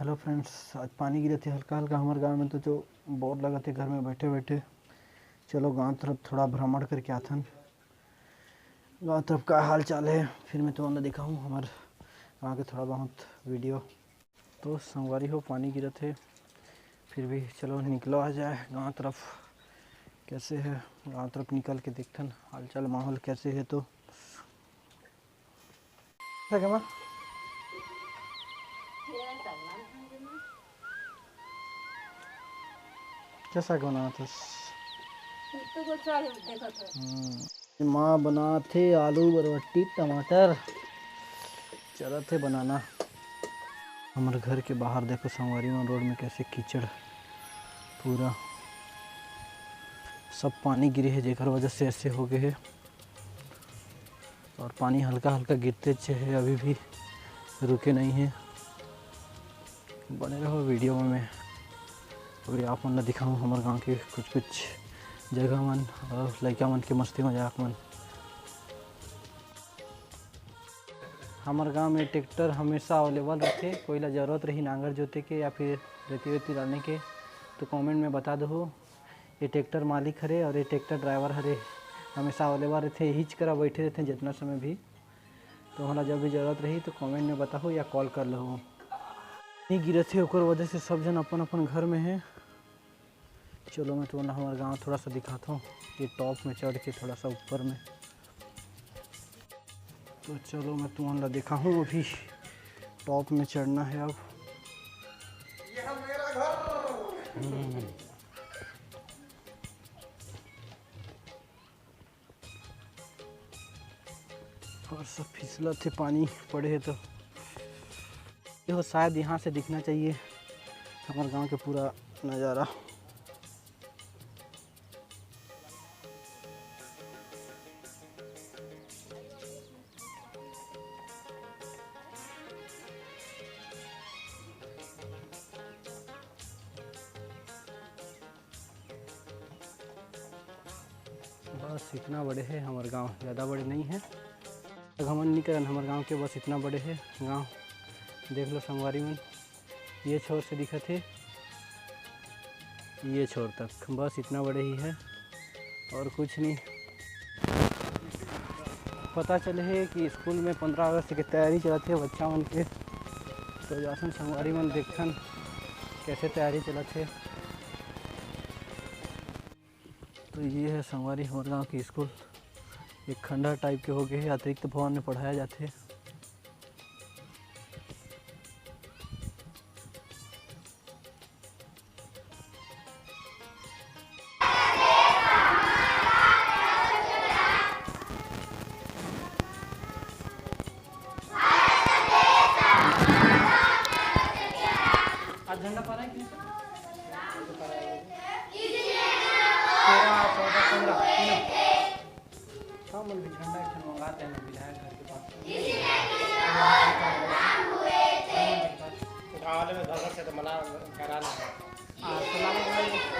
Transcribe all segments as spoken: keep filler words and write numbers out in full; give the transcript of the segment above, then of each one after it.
Hello friends, आज पानी गिरत हे हल्का हल्का हमर गांव में, तो जो bore लगत हे घर में बैठे बैठे। चलो गांव तरफ थोड़ा भ्रमण करके आथन, गांव तरफ का हाल चाल हे, फिर मैं तुमन ला दिखाहूँ हमर गांव के थोड़ा बहुत video। तो संगवारी हो, पानी गिरत हे, फिर भी चलो निकलो आ जाए गांव तरफ। कैसे है गांव तरफ निकल के देखथन हाल चाल माहौल कैसे है। तो सके माँ? कैसा बनावत हस? हम्म। माँ बनाथे आलू बरबट्टी टमाटर, चलत हे बनाना। हमर घर के बाहर देखो संगवारी मन, रोड में कैसे कीचड़, पूरा सब पानी गिरे हे, जेकर वजह से ऐसे हो गए हे। और पानी हल्का हल्का गिरते हे, अभी भी रुके नहीं है। बने रहो video में, मैं अभी आप मन ला दिखाऊँ हमर गांव के कुछ कुछ जगह मन और लइका मन के मस्ती मजाक मन। हमर गांव में tractor हमेशा available रहिथे, कोई ला जरूरत रही नांगर जोते के या फिर रेती वेती डालने के, तो comment में बता दो। ये tractor मालिक हरे और ये tractor driver हरे, हमेशा available रहिथे, यहीच करा बैठे रहिथे जितना समय भी। तो हमला जब भी जरूरत रही तो comment में बताहू या call कर लहू। पानी गिरत हे, ओकर वजह से सब झन अपन अपन घर में हे। चलो मैं तुमन ला हमर गांव थोड़ा सा दिखात हूँ, ये top में चढ़ के थोड़ा सा ऊपर में। तो चलो मैं तुमन ला दिखाहूँ, अभी top में चढ़ना है अब। ये है मेरा घर। हम्म। और सब फिसलत हे, पानी पड़े हे तो। देखो, शायद यहाँ से दिखना चाहिए हमारे गांव के पूरा नज़ारा। बस इतना बड़े हे हमर गांव, ज़्यादा बड़े नहीं है। घमंड नहीं करन हमर गांव के, बस इतना बड़े हे गांव। देख लो संगवारी मन, ये छोर से दिखत हे ये छोर तक, बस इतना बड़े ही है और कुछ नहीं। पता चले हे कि स्कूल में पंद्रह अगस्त के तैयारी चलत हे बच्चा मन के, तो जाथन संगवारी मन देखथन कैसे तैयारी चलत हे। तो ये है संगवारी हमर गांव के स्कूल, एक खंडहर type के हो गए हे, अतिरिक्त भवन में पढ़ाया जाथे। आज झंडा फहराए कि नहीं? तेरह, चौदह, पन्द्रह, तीनों। हाँ, मन भी झंडा एक ठन मंगाते हैं, विधायक घर के पास। गाँव वाले में घर घर से तो मना करा लेंगे। हाँ, तो लाओ, लाओ।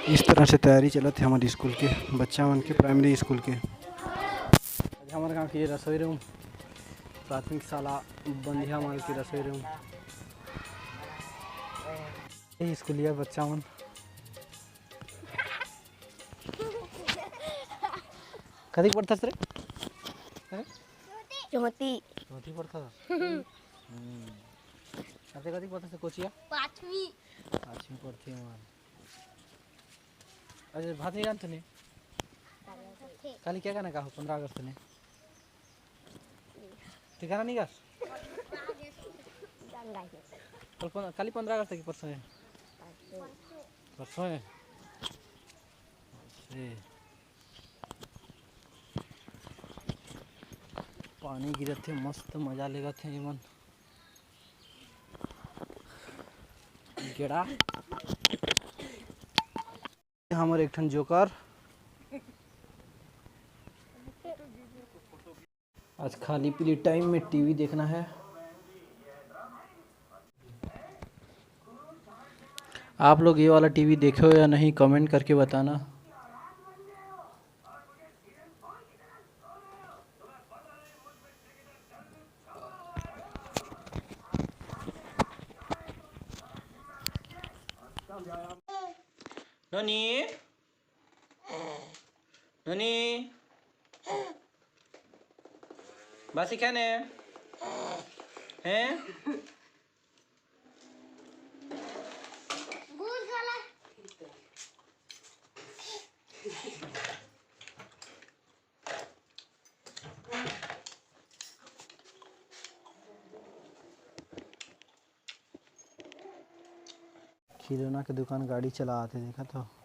इस तरह से तैयारी चलत हे हमारे स्कूल के बच्चा मन के, प्राइमरी स्कूल के। आज हमारे गांव के ये रसोई रूम, प्राथमिक शाला बंधिया माल के रसोई रूम, ये स्कूलिया बच्चा मन। कतिक पढ़थस रे? हैं? चौथी। चौथी पढ़थस? हम्म। अते कतिक पढ़थस कोचिया? पाँचवीं। पाँचवीं पढ़थे मन। अरे भात नहीं जानते नहीं। काली क्या गाना गाहो पंद्रह अगस्त ने? तू गाना नहीं गास? कल पन-, काली पंद्रह अगस्त की परसों है। परसों है। से पानी गिरत हे, मस्त मजा लेगत हे एमन। गेड़ा। हमर एक ठन जोकर। आज खाली पीली टाइम में टीवी देखना है। आप लोग ये वाला टीवी देखे हो या नहीं, कमेंट करके बताना। नोनी, नोनी, बासी खाने हैं? खिलौना के दुकान गाड़ी चला आथे, देखा तो।